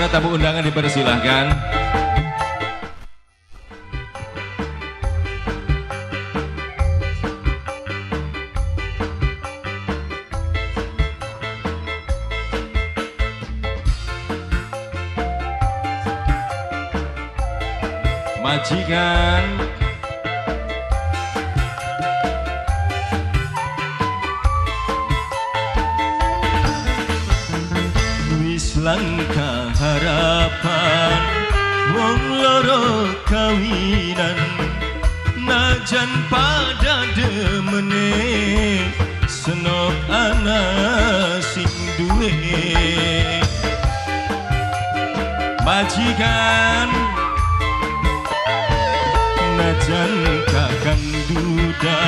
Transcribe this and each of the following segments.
para tamu undangan dipersilahkan. Majikan, wis langka harapan wong loro kawinan, najan pada demene senok ana sing duwe. Majikan, najan kakang duda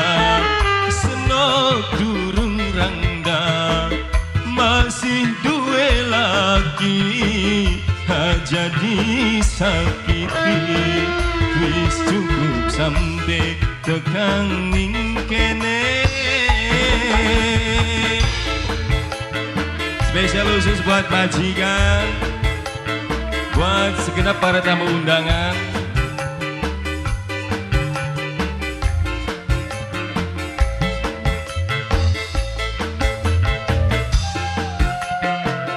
senok durung rangda, masih duwe laki aja disakiti. Wis cukup sampe tekan ning kene. Spesial khusus buat majikan, buat segenap para tamu undangan.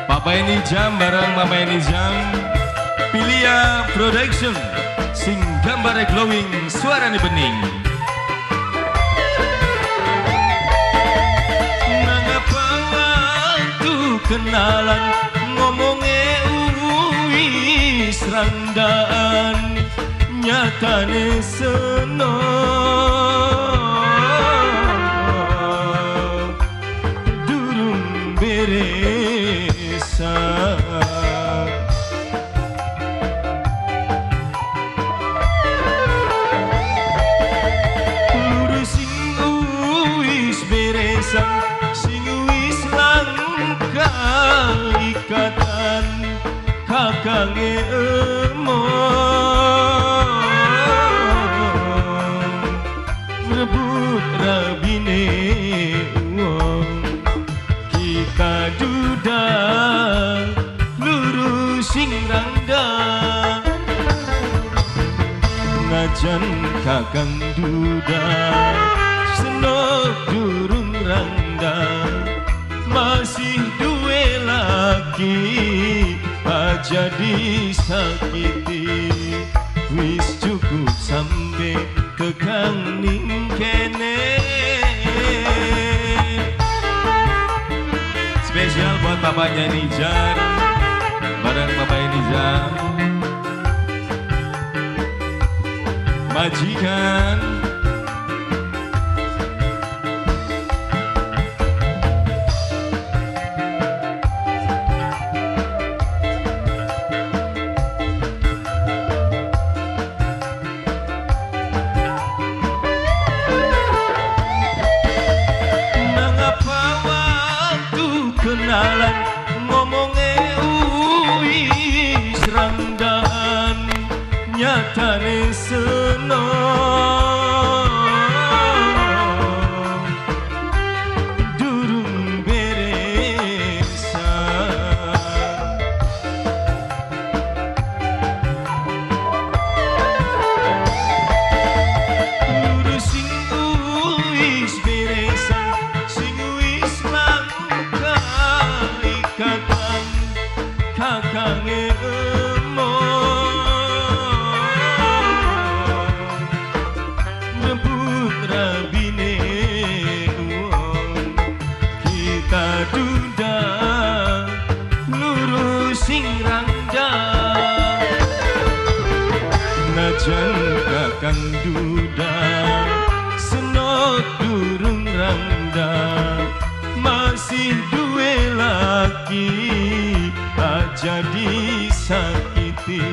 Papa ini jam bareng Mama ini jam, Pilia Production, sing gambare glowing, suarane bening. Nangapa waktu kenalan ngomonge wis randaan, nyatane seneng durung beresan. Lurus sing wis beresan, sing wis langka ikatan, kakange emong rebut rabine wong. Kita duda lurus sing rangda, najan kakang duda senok durung rangda, masih duwe laki aja disakiti. Wis cukup sampe kekang ning kene. Spesial buat bapaknya Nijar, bareng bapak Nijar. Majikan, nangapa waktu kenalan ngomonge wis randaan, nyatane seneng durung beresan. Lurus sing wis beresan, sing wis langka ikatan, kakange emong rebut rabine wong. Kita duda lurus sing rangda, najan kakang duda senok durung rangda, masih duwe laki aja disakiti.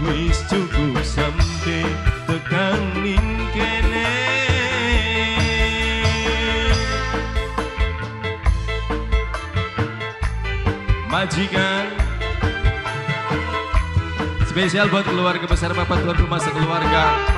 Wis cukup sampe tekan ning kene. Majikan, spesial buat keluarga besar Bapak tuan rumah sekeluarga.